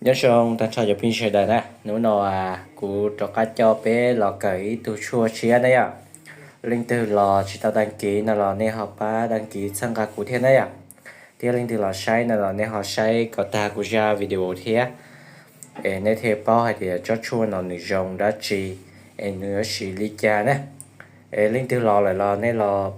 Nyob zoo tag nrho cov phooj ywg sawv daws na, hnub no kuv rov qab coj peb los kawm ib tug tshuaj tshiab na yom. Leej twg los tsis tau đăng ký no los nej ho pab đăng ký txhawb nqa kuv thiab na yom. Thiab leej twg los saib no los nej ho saib kom tag kuv zaj video thiab, es nej thiaj paub hais tias tsob tshuaj no nws zoo dab tsi, es nws yuav siv li cas na. Es leej twg los lawm los nej los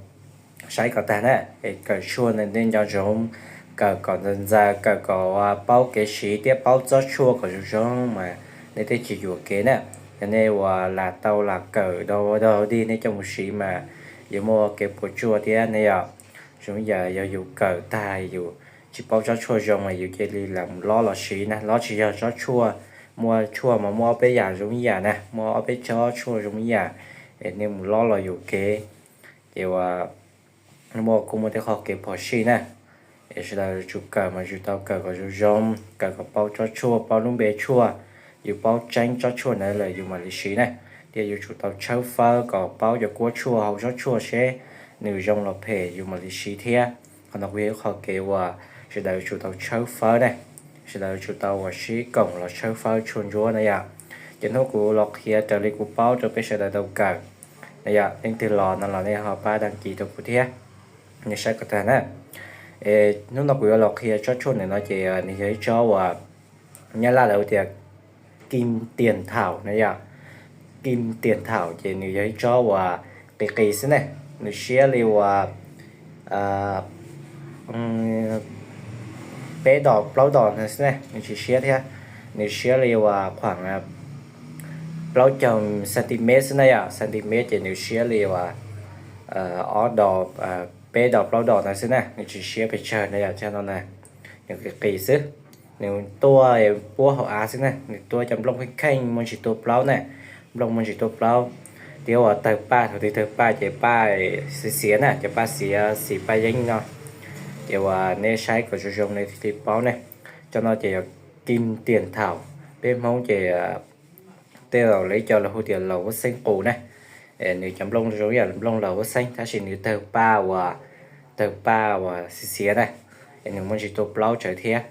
saib kom tag na, es kawm tshuaj no nej nco ntsoov kawm kom ntxaws ntxaws, kawm kom paub kev siv thiab paub tsob tshuaj kom zoo zoo mas nej thiaj tsis yuam kev na. Yog nej ua lam tau lam kawm dog dog dig nej coj mus siv mas yuav muaj kev puas tsuaj thiab ne yom. Zoo ib yam yog yus kawm tag yus tsis paub tsob tshuaj zoo mas yus cia li lam mus lob los siv na, lob tsis yog tsob tshuaj, muaj tshuaj mas muaj ob peb yam zoo ib yam na, muaj ob peb tsob tshuaj zoo ib yam, es nej mus lob los yuam kev, ces ua muaj kuj muaj tej qho kev phom sij na. Es sawv daws tsum kawm mas tsum tau kawm kom zoo zoo, kawm kom paub tsob tshuaj, paub lub npe tshuaj, yus paub tseeb tsob tshuaj ntawd lawm yus mam li siv na. Thiab yus tsum tau tshawb fawb kom paub cov kuab tshuaj hau tsob tshuaj seb nws zoo los phem yus mam li siv thiab. Qhov no kuj yog ib qho kev uas sawv daws tsum tau tshawb fawb na, sawv daws tsum tau uas sib koom los tshawb fawb tshuaj ntsuab na yom. Ces hnub kuv los qhia raws li kuv paub rau peb sawv daws tau kawm na yom. Leej twg los no los nej ho pab đăng ký rau kuv thiab, nej saib kom tag na. Es hnub no kuv yuav los qhia tsob tshuaj ntawm no ces nws yog ib tsob uas Nyab Laj lawv hu tias kim tiền thảo na yom. Kim tiền thảo ces nws yog ib tsob uas qis qis xwb ne, nws siab li uas peb dos plaub dos no xwb ne, nws tsis siab thiab. Nws siab li uas khoảng plaub caug centimet xwb na yom, centimet ces nws siab li uas ob dos, peb dos plaub dos no xwb na, nws tsis siab pes tsawg na yom. Tsob no na, nws qis qis xwb. Nws tuaj puab hauv av xwb na, nws tuaj cov nplooj kheej kheej, muaj ntsis tuaj plaub na, nplooj muaj ntsis tuaj plaub. Thiab uas tawg paj, thaum twg tawg paj ces paj xiav xiav na, cov paj xiav xim paj yeeb no. Ces uas nej saib kom zoo zoo nej thiaj li paub ne. Tsob no ces yog kim tiền thảo, peb Hmoob ces tej zaum lawv cov lawv hu tias laus huab xeeb qus na. Nws cov nplooj zoo ib yam nplooj laus huab xeeb tab sis nws tawg paj uas, tawg paj uas xiav xiav na, es nws muaj ntsis tuaj plaub tsawv thiab.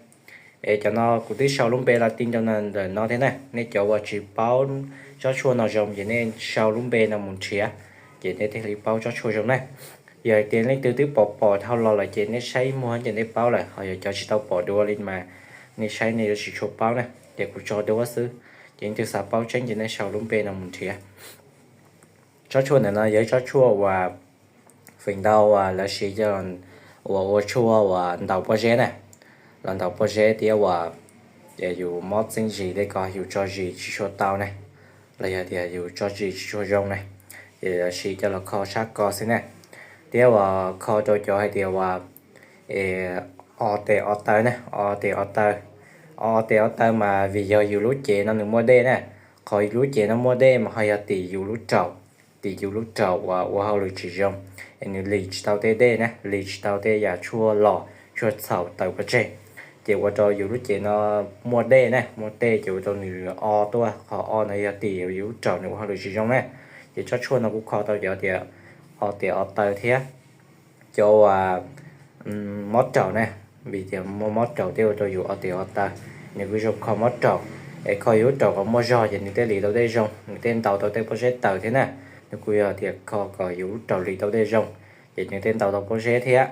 Es cov no kuv twb sau lub npe la ti rau ntawm no thiab na, nej cov uas tsis paub tsob tshuaj no zoo ces nej sau lub npe no mus nrhiav, ces nej thiaj li paub tsob tshuaj zoo na. Yog hais tias leej twg twb pom pom dhau los lawm ces nej saib ib muag ces nej paub lawm, ho yog cov tsis tau pom dua li mas nej saib nej yuav tsis tshua paub na, ces kuv tso duab xwb. Ces leej twg xav paub tseeb ces nej sau lub npe no mus nrhiav. Tsob tshuaj ntawm no yog ib tsob tshuaj uas feem ntau uas lawv siv coj uas ua tshuaj uas ntaus pob zeb na, los ntaus pob zeb thiab uas yus mob txeeb zis tej ko yus tso zis tsis tshua tau ne, los yog tias yus tso zis tsis tshua zoo ne, ces lawv siv coj los kho sab ko xwb na. Thiab uas kho rau cov hais tias uas o tes o taw na, o tes o taw. O tes o taw mas vim yog yus lub cev no nws muaj dej na, qhov yus lub cev no muaj dej mas ho yog tim yus lub raum, tim yus lub raum uas ua hauj lwm tsis zoo, es nws lis tsis tau tej dej na, lis tsis tau tej yam tshuaj los tshuaj txhaum tawm pov tseg, ces ua rau yus lub cev no muaj dej na, muaj dej ces ua rau nws o tuaj, qhov o no yog tim yus lub raum nws ua hauj lwm tsis zoo na. Ces tsob tshuaj no kuj kho tau cov tias o tes o taw thiab cov uas mob raum na, vim tias muaj mob raum thiaj ua rau yus o tes o taw. Nws kuj zoo kho mob raum, es kho yus lub raum kom muaj zog ces nws thiaj lis tau dej zoo, nws thiaj ntaus tau tej pob zeb tawm thiab na. Nws kuj yog tias kho kom yus lub raum lis tau dej zoo, ces nws thiaj ntaus tau pob zeb thiab,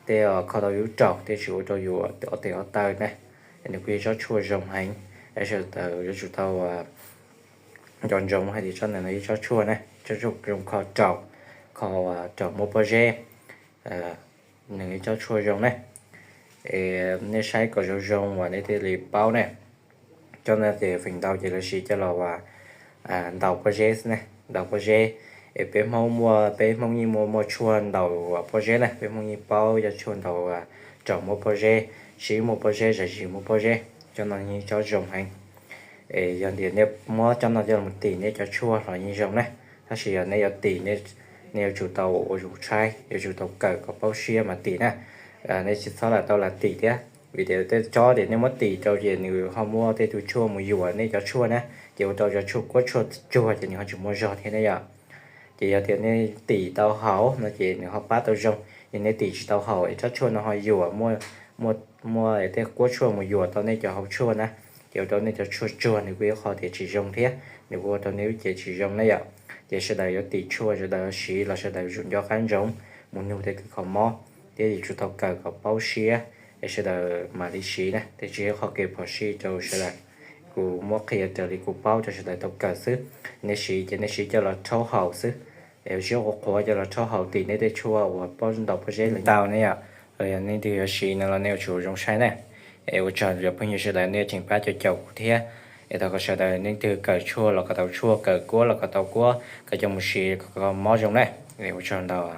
thiaj kho tau yus lub raum thiaj tsis ua rau yus o tes o taw na. Nws kuj yog tsob tshuaj zoo heev, sawv daws yuav tsum tau nco ntsoov hais tias tsob ntawm no yog tsob tshuaj na, tsob tshuaj zoo kho raum, kho raum muaj pob zeb. Nws yog tsob tshuaj zoo na, es nej saib kom zoo zoo uas nej thiaj li paub na. Tsob no ces feem ntau ces lawv siv coj los uas ntaus pob zeb xwb ne, ntaus pob zeb. Es peb Hmoob muaj, peb Hmoob yeej muaj muaj tshuaj ntaus pob zeb na, peb Hmoob yeej paub cov tshuaj ntaus raum muaj pob zeb, sib muaj pob zeb, zam zis muaj pob zeb. Tsob no yeej tsob zoo heev. Es yog tias nej muab tsob no coj mus tim nej cov tshuaj los yeej zoo na, tab sis yog nej yuav tim, nej yuav tsum tau ua zoo tshaib, yuav tsum tau kawm kom paub siab mas tim na. Nej tsis txhob lam tau lam tim thiab, vim tias tej tsob tias nej muab tim rau ces nws ho muaj tej tus tshuaj mus yuam nej cov tshuaj na, ces ua rau cov tshuaj kuab tshuaj tsuag ces nws ho tsis muaj zog thiab ne yom. Ces yog tias nej tim tau haum no ces nws ho pab tau zoo, yog nej tim tsis tau haum es tsob tshuaj no ho yuam, muaj, muaj tej kuab tshuaj mus yuam tau nej cov hauv tshuaj na, Ces ua rau nej cov tshuaj tsuag nws kuj ib qho tias tsis zoo thiab, nws kuj ua rau nej lub cev tsis zoo ne yom. Ces sawv daws yuav tim tshuaj sawv daws yuav siv los sawv daws yuav tsum nco qab ntsoov mus nug tej kws kho mob thiab yuav tsum tau kawm kom paub siab es sawv daws mam li siv na. Tej tsis yog qhov kev phom sij rau sawv daws, kuv muab qhia raws li kuv paub rau sawv daws tau kawm xwb. Nej siv ces nej siv coj los rhaub haus xwb, es ua siab qhuav qhuav coj los rhaub haus tim nej tej tshuaj uas pob ntaus pob zeb li ntawd ne yom. Yog nej leej twg yuav siv no los nej yuav tsum zoo saib na. Es ua tsaug cov phooj ywg sawv daws nej tseem pab caum caum kuv thiab. Es thov kom sawv daws leej twg kawm tshuaj los kom tau tshuaj, kawm kuab los kom tau kuab, kom coj mus siv kom mob zoo na. Ua tsaug ntau.